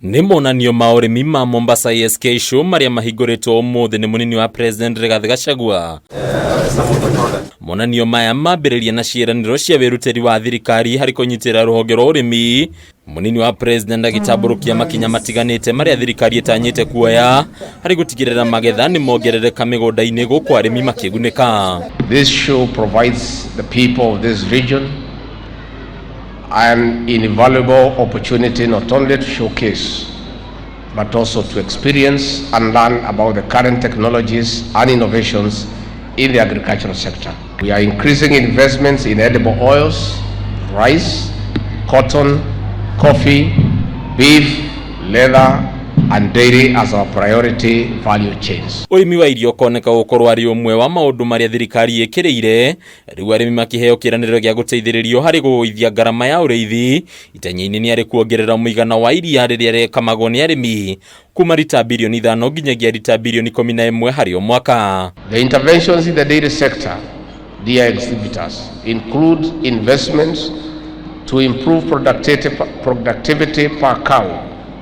Nĩ monanio ma ũrĩmi ma Mombasa ASK Show marĩa mahingũrĩtwo ũmũthĩ nĩ mũnini wa President Rigathĩ Gachagua. Monanio maya mambĩrĩria na ciĩranĩro cia wĩrutĩri wa thirikari harĩ kũnyitĩrĩra rũhonge rwa ũrĩmi. Mũnini wa President agĩtambũrũkia makinya matiganĩte marĩa thirikari ĩtanyĩte kuoya harĩ gũtigĩrĩra magetha nĩ mongerereka mĩgũnda-inĩ gũkũ arĩmi makĩgunĩka. This show provides the people of this region an invaluable opportunity not only to showcase but also to experience and learn about the current technologies and innovations in the agricultural sector. We are increasing investments in edible oils, rice, cotton, coffee, beef, leather, and dairy as our priority value chains. Ũrĩmi wa irio ũkoneka gũkorwo arĩ ũmwe wa maũndũ marĩa thirikari ĩkĩrĩire, rĩu arĩmi makĩheo kĩĩranĩro gĩa gũteithĩrĩrio harĩ kũgũithia ngarama ya ũrĩithi. Itanya-inĩ nĩ arĩ kuongerera mũigana wa iria rĩrĩa rĩkamagwo nĩ arĩmi kuma rita bilioni 5 nginyagia rita bilioni 11 harĩ o mwaka. The interventions in the dairy sector, dear exhibitors, include investments to improve productivity per cow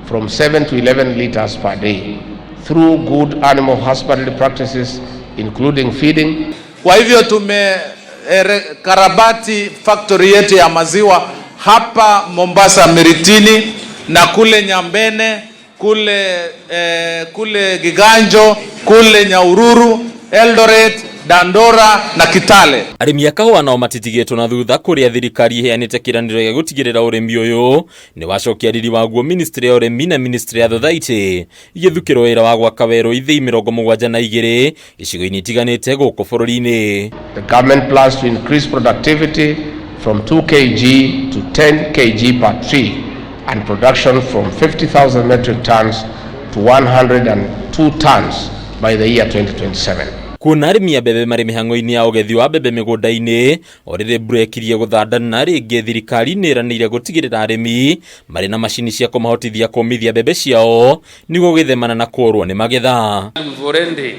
from 7 to 11 liters per day through good animal husbandry practices, including feeding. Kwa hivyo tumekarabati factory yetu ya maziwa hapa Mombasa Miritini na kule Nyambene, kule Giganjo, kule Nyahururu, Eldoret, Dandora na Kitale. Arĩmi a kahũa nao matitigĩtwo na thutha kũrĩa thirikari ĩheanĩte kĩĩranĩro gĩa gũtigĩrĩra ũrĩmi ũyũ nĩ wacokia riri waguo. Ministry ya ũrĩmi na ministry ya thothaitĩ igĩthukĩrwo wĩra wa gwaka werũ ithĩi 72 icigo-inĩ itiganĩte gũkũ bũrũri-inĩ. The government plans to increase productivity from 2 kg to 10 kg per tree and production from 50,000 metric tons to 102 tons by the year 2027. Kuona arĩmi a mbembe marĩ mĩhang'o-inĩ ya ũgethi wa mbembe mĩgũnda-inĩ o rĩrĩ mbura ĩkirie gũthandana rĩngĩ, thirikari nĩ ĩranĩire gũtigĩrĩra arĩmi marĩ na macini cia kũmahotithia kũmithia mbembe ciao nĩguo gwĩthemana na kũrwo nĩ magetha. We've already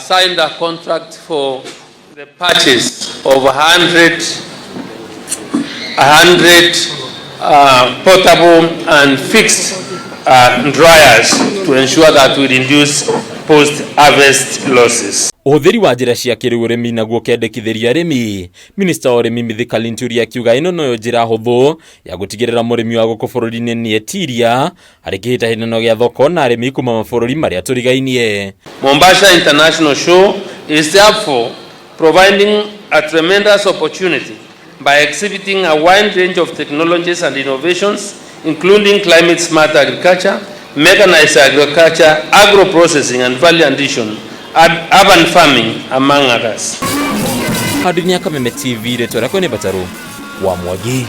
signed a contract for the purchase of 100 portable and fixed dryers to ensure that we reduce post-harvest losses. Ũhũthĩri wa njĩra cia kĩrĩu ũrĩmi naguo kĩendekithĩria arĩmi. Minista wa ũrĩmi Mithika Linturi akiuga ĩno noyo njĩra hũthũ ya gũtigĩrĩra mũrĩmi wa gũkũ bũrũri-inĩ nĩ etiria harĩ kĩhĩtahĩtano gĩa thoko na arĩmi kuma mabũrũri marĩa tũrigainie. Mombasa International Show is therefore providing a tremendous opportunity by exhibiting a wide range of technologies and innovations, including climate smart agriculture, mechanized agriculture, agro-processing and value addition, urban farming, among others. Handũ-inĩ ya Kameme TV, rĩtwa rĩakwa nĩ Batarũ wa Mwangi.